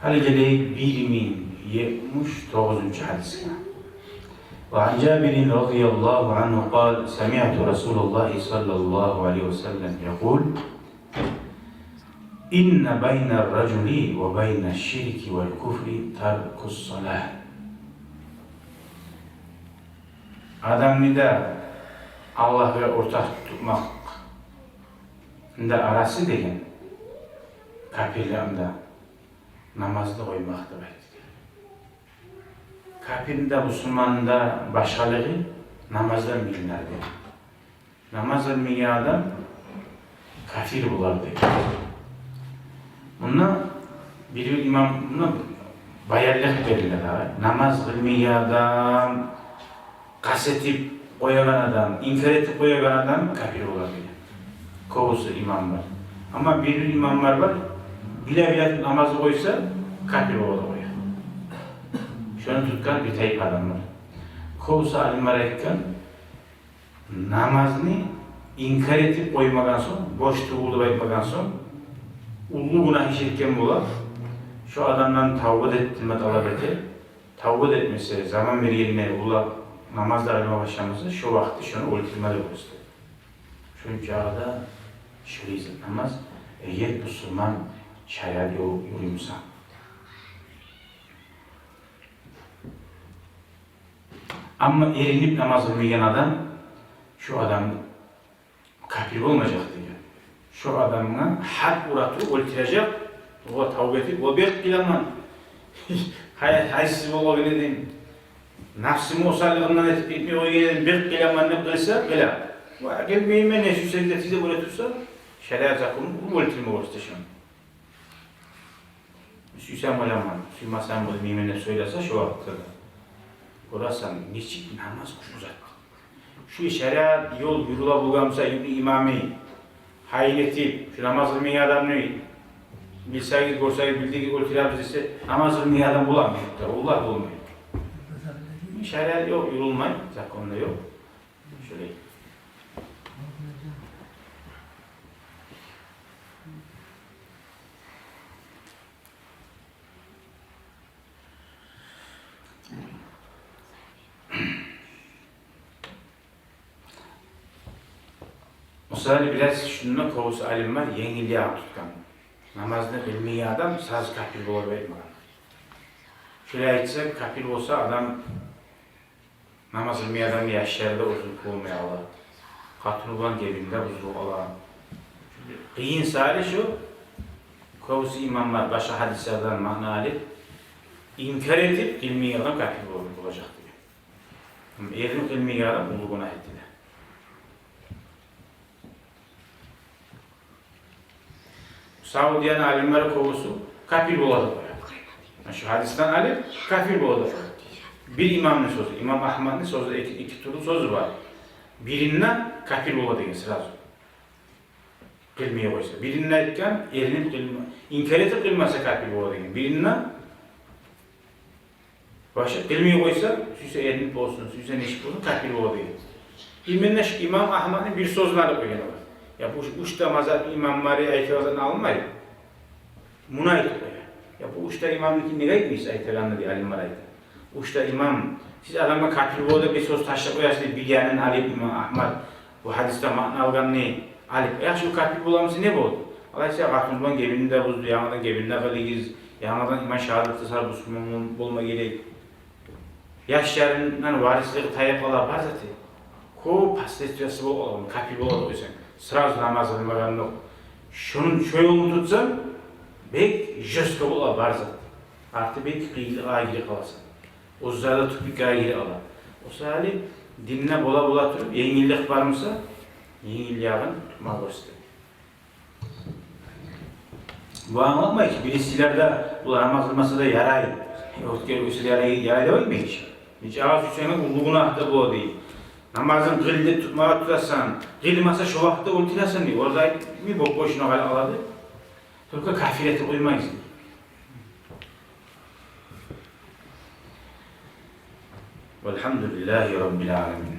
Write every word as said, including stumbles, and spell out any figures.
Гьали гелейик бир минг етмиш тогъузунчу гьадисге. وعن جابر رضي الله عنه قال: سمعت رسول الله صلى الله عليه وسلم يقول: إن بين الرجل وبين الشرك والكفر ترك الصلاة. Адамны да Аллагьгъа ортакъ тутмакъны да арасы деген, капирликни де, намазны къоймакъ деп айтды. Капирни де, бусурманны да башгъалыгъы намаздан билинер деген. Намаз къылмайгъан адам капир болар деген. Мунда бир-бир имам, мунда баянлыкъ бериле дагъы. Намаз къылмайгъан адам, къаст этип къоягъан адам, инкар этип къоягъан адам капир болар деген. Кёбюсю имамлар. Амма бир-бир имамлар бар, биле-биле намазны къойса, капир болуп къоя. Шону тутгъан бир тайпа адамлар. Кёбюсю алимлер айтгъан, намазны инкар этип къоймагъан сонг, борч тюгюл деп айтмагъан сонг, уллу гюнагь иш этген бола. Шо адамдан тавба этдирме талап эте. Тавба этмесе, заман бергенде уллу намаз да къылма башламаса, шо вакъти шону оьлтюрме де бола. Шончагъы да шулай зат намаз, эгер бусурман шариат ёл юрюй буса. Амма эринип намаз къылмайгъан адам, шо адам капир болмажакъ деген. Шо адамгъа гьад ура туруп оьлтюрежек, огъар тавба этип, о бек къыламан. Гьай, гьайсыз болгъан эдим. Напсымны осаллыгъындан этип, этмей къойгъан эдим, бек къыламан деп къылса, къыла. Ва къылмайман, не сюйсегиз де этигиз деп оьлтюрсе, шариат закону уруп оьлтюрме гёрсете шону. Сюйсем къыламан, сюймесем къылмайман деп сёйлесе, шо вакътиде де гёресен, нечик намаз кючлю зат. Шу шариат ёл юрюле болгъан буса, имамы гьайын этип, шу намаз къылмайгъан адамны билсегиз, гёрсегиз, билдигиз, оьлтюребиз десе, намаз къылмайгъан адам боламы? Ёкъ да, олар болмай. Шариат ёл юрюлмей, законда ёкъ. Шолай. Мисалы, бираз шунда кёбюсю алимлер енгил ягъын тутгъан. Намазны къылмайгъан адам сразу капир болар деп айтмагъан. Шолай айтса, капир болса, адам намаз къылмайгъан адамны яшлары да оьзюнюки болмай къала. Къатыны булан гебини де бузулуп къала. Къыйын саялы шу, кёбюсю имамлар башгъа гьадислерден маъна алып, инкар этип, къылмайгъан адам капир бол-, болажакъ деген. Эринип къылмайгъан адам уллу гюнагь этди де. Саудияны алимлери кёбюсю капир бола деп къоя. Шу гьадисден алып, капир бола деп къоя. Бир имамны сёзю, имам Агьмадны сёзю, эки, эки тюрлю сёзю бар. Биринде капир бола деген сразу, къылмай къойса. Биринде айтгъан, эринип къылма-, инкар этип къылмаса, капир бола деген. Биринде башы къылмай къойса, сюйсе эринип болсун, сюйсе нечик болсун, капир бола деген. Именно шу имам Агьмадны бир сёзюн алып къойгъан олар. Я бу уьч де мазгьаб имамлары айтагъанын алмай, муну айтып къоя. Я бу уьч де имамныкин неге айтмайсыз, айтагъанны дей, алимлер айта. Уьч де имам, сиз адамгъа капир бола деп бир сёз ташлап къоясыз деп, бир янын алып имам Агьмад бу гьадисден маъна алгъанны алып, яхшы, о капир боламы буса, не болду? Алайса, къатыны булан гебинни де бузду, янгыдан гебинни де къылыгъыз, янгыдан иман шагьадат да сар бусурман болма герек. Яшларындан варислиги тайып къала, бар заты. Кёп последствиясы бола, капир бола деп къойсанг. Сразу намаз къылмагъанлыкъ. Шону, шо ёлну тутсанг, бек жёстко бола бар зат. Арты бек къыйынлыкъгъа гирип къаласан. Оьзлер де тупикге гирип къала. О саялы динде бола-бола туруп, енгиллик бар буса, енгил ягъын тутма гёрсете. Бу англатмай чы, бирисилер де бу намаз къылмаса да ярай, оьтгер уьсюл ярай, ярай деп айтмай чы. Нече агъа сюйсенг де уллу гюнагь да бола дей. Намазын къыл деп тутмагъа тутасан, къылмаса, шо вакътиде оьлтюресен дей. Олар да айтмай, боп-бошуна къала алады. Только капир этип къоймайсыз. والحمد لله رب العالمين.